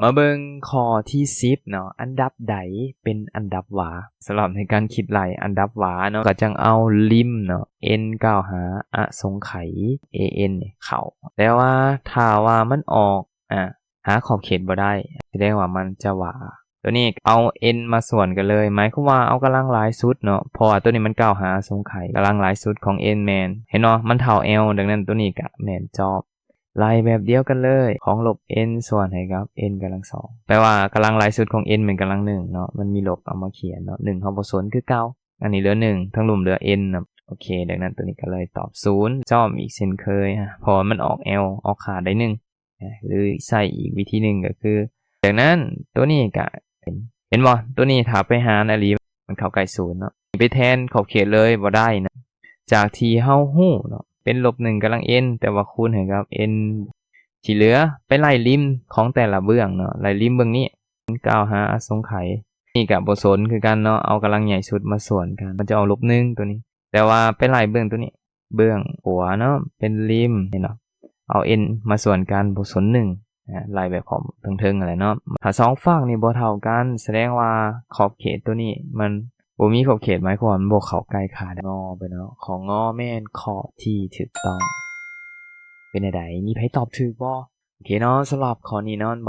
ມາເບິ່ງຂໍ້ທີສິບເນາະ ອັນດັບໃດເປັນອັນດັບຫວາ? ສຳລັບໃນການຄິດໄລ່ອັນດັບຫວາເນາະ ກໍຈັ່ງເອົາລິມເນາະ n ກ້າວຫາອະສົງໄຂ a n ເຂົ້າ. ແຕ່ວ່າຖ້າວ່າມັນອອກ ອາ ຫາຂອບເຂດບໍ່ໄດ້ ສະແດງວ່າມັນຈະຫວາ. ຕົວນີ້ເອົາ n ມາສ່ວນກັນເລີຍ ໝາຍຄວາມວ່າເອົາກຳລັງຫຼາຍສຸດເນາະ ເພາະວ່າຕົວນີ້ມັນກ້າວຫາອະສົງໄຂ ກຳລັງຫຼາຍສຸດຂອງ n ແມ່ນ ເຫັນບໍ່? ມັນເທົ່າ L ດັ່ງນັ້ນຕົວນີ້ກະແມ່ນຈອບ. ໄລ່ແບບດຽວກັນເລີຍ ຂອງລົບ n ສ່ວນໃຫ້ກັບ n ກຳລັງສອງ ແປວ່າກຳລັງຫຼາຍສຸດຂອງ n ແມ່ນກຳລັງໜຶ່ງເນາະ ມັນມີລົບເອົາມາຂຽນເນາະ ໜຶ່ງເຮົາບໍ່ສົນຄືເກົ່າ. ອັນນີ້ເຫຼືອ ໜຶ່ງ ທັງລຸ່ມເຫຼືອ n ນຳ. ໂອເຄ ດັ່ງນັ້ນຕົວນີ້ກໍເລີຍຕອບສູນ ຈ້ອມອີກເຊັ່ນເຄີຍ ເພາະວ່າມັນອອກ L ອອກຄ່າໄດ້ໜຶ່ງ ຫຼືໃຊ້ອີກວິທີໜຶ່ງກໍຄື ດັ່ງນັ້ນຕົວນີ້ກໍເປັນ ເຫັນບໍ່? ຕົວນີ້ຖ້າໄປຫານອີ່ຫຼີ ມັນເຂົ້າໃກ້ສູນເນາະ ໄປແທນຂອບເຂດເລີຍບໍ່ໄດ້ນະ. ຈາກທີ່ເຮົາຮູ້ເນາະ ເປັນລົບໜຶ່ງກຳລັງ n ແຕ່ວ່າຄູນໃຫ້ກັບ n ທີ່ເຫຼືອ ໄປໄລ່ລິມຂອງແຕ່ລະເບື້ອງເນາະ ໄລ່ລິມເບື້ອງນີ້ ກ້າວຫາອະສົງໄຂ ນີ້ກະບໍ່ສົນຄືກັນເນາະ ເອົາກຳລັງໃຫຍ່ສຸດມາສ່ວນກັນ ມັນຈະອອກລົບໜຶ່ງຕົວນີ້ ແຕ່ວ່າໄປໄລ່ເບື້ອງຕົວນີ້ ເບື້ອງຂວາເນາະ ເປັນລິມ ເຫັນບໍ່? ເອົາ n ມາສ່ວນກັນ ບໍ່ສົນໜຶ່ງ ອາ ໄລ່ແບບຂອງເທິງໆຫັ້ນແຫຼະເນາະ. ຖ້າສອງຟາກນີ້ບໍ່ເທົ່າກັນ ສະແດງວ່າຂອບເຂດຕົວນີ້ມັນບໍ່ມີຂອບເຂດ ໝາຍຄວາມວ່າມັນບໍ່ເຂົ້າໃກ້ຄ່າ ງ ໄປເນາະ. ຂໍ້ ງ ແມ່ນຂໍ້ທີ່ຖືກຕ້ອງ. ເປັນແນວໃດ? ມີໃຜຕອບຖືກບໍ່? ໂອເຄເນາະ ສຳລັບຂໍ້ນີ້ເນາະ ບ່າວ